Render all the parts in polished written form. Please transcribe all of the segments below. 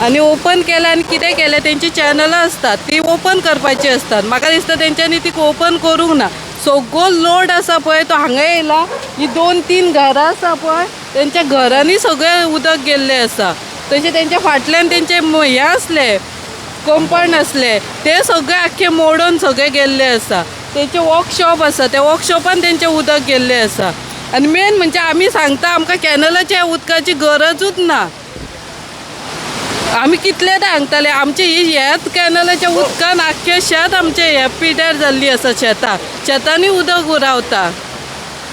आनी ओपन केलें आनी कितें केलें, तेंची चॅनलां आसतात ती ओपन करपाची आसतात. म्हाका दिसता तेंच्यांनी ती ओपन करूंक ना. सगळो लोड आसा पळय तो हांगा येयला. ही 2-3 घरां आसा पळय, तेंच्या घरांनी सगळें उदक गेल्लें आसा. तशें तेंच्या फाटल्यान तेंचे हें आसलें, कंपाउंड आसलें, ते सगळे आख्खे मोडून सगळे गेल्ले आसा. तेंचे वर्कशॉप आसा, त्या वर्कशॉपान तेंचें उदक गेल्लें आसा. आनी मेन म्हणजे आमी सांगता, आमकां कॅनलाच्या उदकाची गरजूच ना. आमी कितले सांगताले, आमचे ही ह्याच कॅनलाच्या उदकान आख्खें शेत आमचें हें पिड्यार जाल्ली आसा. शेतां शेतांनी उदक रावता.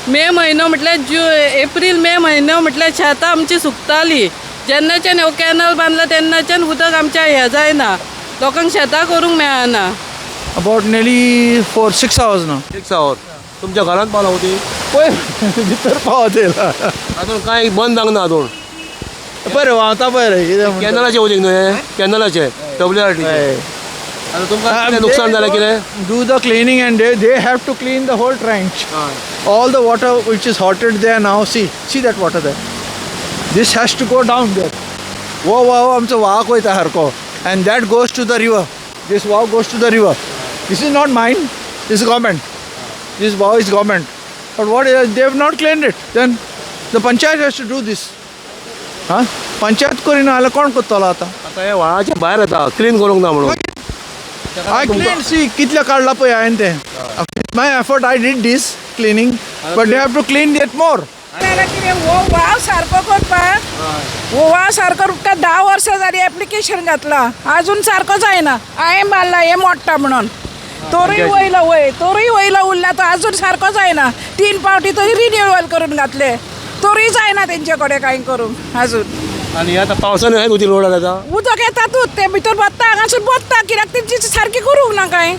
मे म्हयनो म्हटल्यार एप्रील मे म्हयनो म्हटल्यार शेतां आमची सुकताली. जेन्नाच्यान हो कॅनल बांदला तेन्नाच्यान उदक आमच्या हें जायना, लोकांक शेतां करूंक मेळना. About nearly 4-6 hours now. 6 hours. तुमच्या घरात पावला होती? पळय भितर पावत येयला. अजून काय बंद जावंक ना अजून? बरें व्हांवता पळय रे, कितें म्हणटा? कॅनलाचे उदीक न्हय, कॅनलाचे WRT. हय. आता तुमकां कितें नुकसान जालें कितें? Do the cleaning and they have to clean the whole trench. All the water which is hotted there now, see that water there. This has to go down there. हो वाव आमचो वाग वयता सारको and that goes to the river. This Vav goes to the river. This is not mine, this is government. This Vav is government. But what is, they have not cleaned it. Then the panchayat has to do this. हा, पंचायत करिना जाल्यार कोण करतलो आतां? आता हे व्हाळाच्या भायर येता, क्लीन करूंक ना म्हणून. I clean, सी कितले काडला पळय हांवें तें. My effort, I did this cleaning, but they have to clean that more. कितें हो वाव सारको करपाक, हो वाव सारको तुमकां 10 वर्सां जालीं एप्लिकेशन घातलां, अजून सारको जायना. हांवें मारला हें मोडटा म्हणून, तोरूय वयलो वय, तोरूय वयलो उरला, तो अजून सारको जायना. 3 फावटी तरी रिन्युअल करून घातले, तोरूय जायना तेंचे कडेन कांय करूंक अजून. आनी आता पावसान हें उदीक लोड जाता. उदक येतातूच, ते भितर बत्ता, हांगासून बत्ता, कित्याक तेंची सारकी करूंक ना कांय.